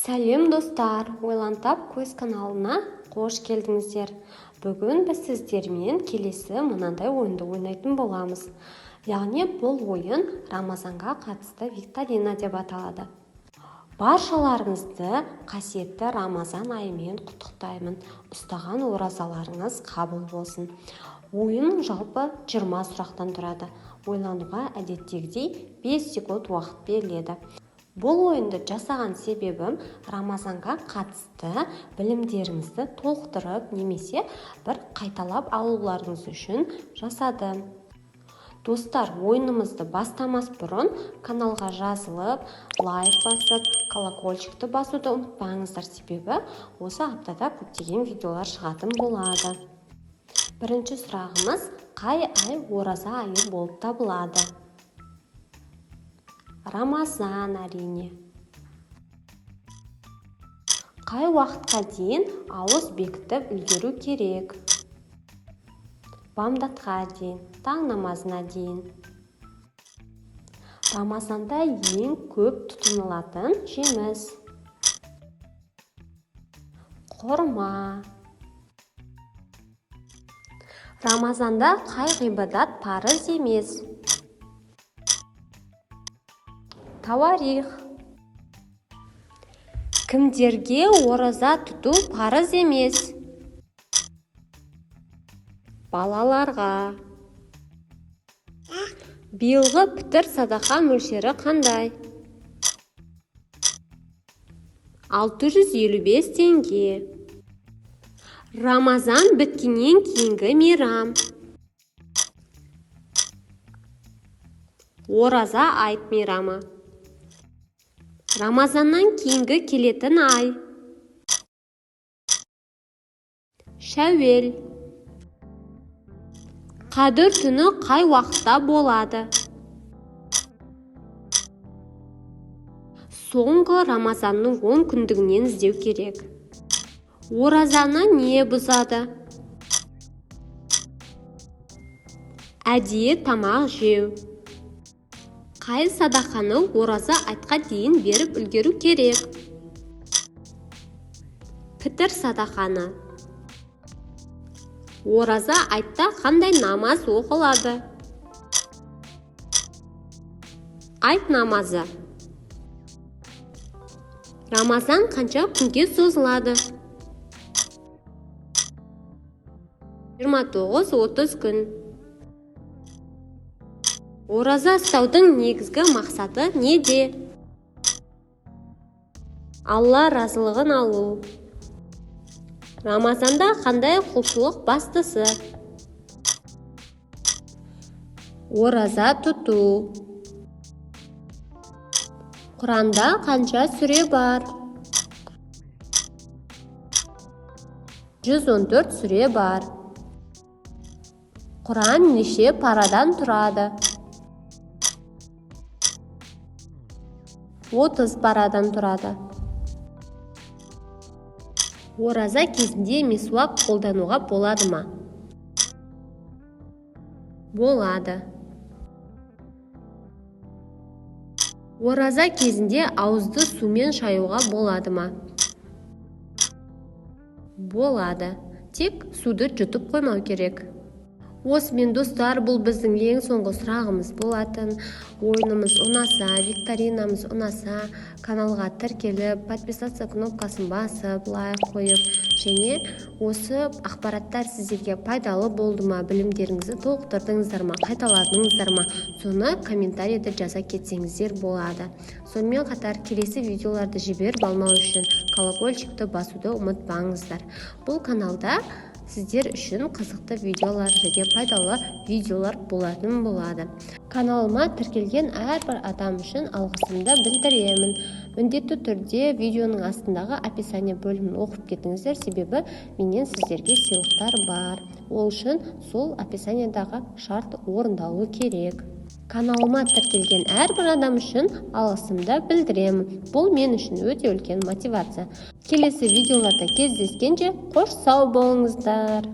Сәлем, достар! Ойлантап көз каналына қош келдіңіздер. Бүгін біз сіздермен келесі мынандай ойынды ойнайтын боламыз. Яғни бұл ойын Рамазанға қатысты викторина деп аталады. Баршаларыңызды қасиетті Рамазан айымен құттықтаймын. Ұстаған оразаларыңыз қабыл болсын. Ойын жалпы 20 сұрақтан тұрады. Ойлануға әдеттегідей 5 секунд уақыт беріледі. Бұл ойынды жасаған себебім, Рамазанға қатысты білімдеріңізді толықтырып немесе бір қайталап алуларыңыз үшін жасадым. Достар, ойынымызды бастамас бұрын каналға жазылып, лайк басып, колокольчикті басуды ұмытпаңыздар, себебі осы аптада көптеген видеолар шығатын болады. Бірінші сұрағымыз: қай ай ораза айы болып табылады? Рамазан, әрине. Қай уақытқа дейін ауыз бекітіп үлгеру керек? Бамдатқа дейін, таң намазына дейін. Рамазанда ең көп тұтынылатын жеміс? Құрма. Рамазанда қай ғибадат парыз емес? Тауарих. Кімдерге ораза тұту парыз емес? Балаларға. Биылғы пітір садақа мөлшері қандай? 655 теңге. Рамазан біткеннен кейінгі мейрам? Ораза айт мейрамы. Рамазаннан кейінгі келетін ай? Шәуел. Қадір түні қай уақытта болады? Соңғы Рамазанның 10 күндігінен іздеу керек. Оразаны не бұзады? Әдейі тамақ жеу. Қай садақаны ораза айтқа дейін беріп үлгеру керек? Пітір садақаны. Ораза айтта қандай намаз оқылады? Айт намазы. Рамазан қанша күнге созылады? 29-30 күн. Ораза ұстаудың негізгі мақсаты неде? Алла разылығын алу. Рамазанда қандай құлшылық бастысы? Ораза тұту. Құранда қанша сүре бар? 114 сүре бар. Құран неше парадан тұрады? 30 парадан тұрады. Ораза кезінде мисуак қолдануға болады ма? Болады. Ораза кезінде ауызды сумен шаюға болады ма? Болады. Тек суды жұтып қоймау керек. Осымен, достар, бұл біздің ең соңғы сұрағымыз болатын. Ойынымыз ұнаса, викторинамыз ұнаса, каналға тіркеліп, подписаться кнопкасын басып, лайк қойып және осы ақпараттар сіздерге пайдалы болды ма, білімдеріңізді толықтырдыңыздар ма, қайталадыңыздар ма, соны комментарийде жаза кетсеңіздер болады. Сонымен қатар келесі видеоларды жіберіп алмау үшін колокольчикті басуды ұмытпаңыздар. Бұл каналда сіздер үшін қызықты видеолар және пайдалы видеолар болатын болады. Каналыма тіркелген әрбір адам үшін алғысымды білдіремін. Міндетті түрде видеоның астындағы описание бөлімін оқып кетіңіздер, себебі менен сіздерге сыйлықтар бар. Ол үшін сол описаниедағы шарт орындалуы керек. Каналыма тіркелген әрбір адам үшін алғысымды білдіремін. Бұл мен үшін өте үлкен мотивация. Келесі видеоларда кездескенше, қош сау болыңыздар.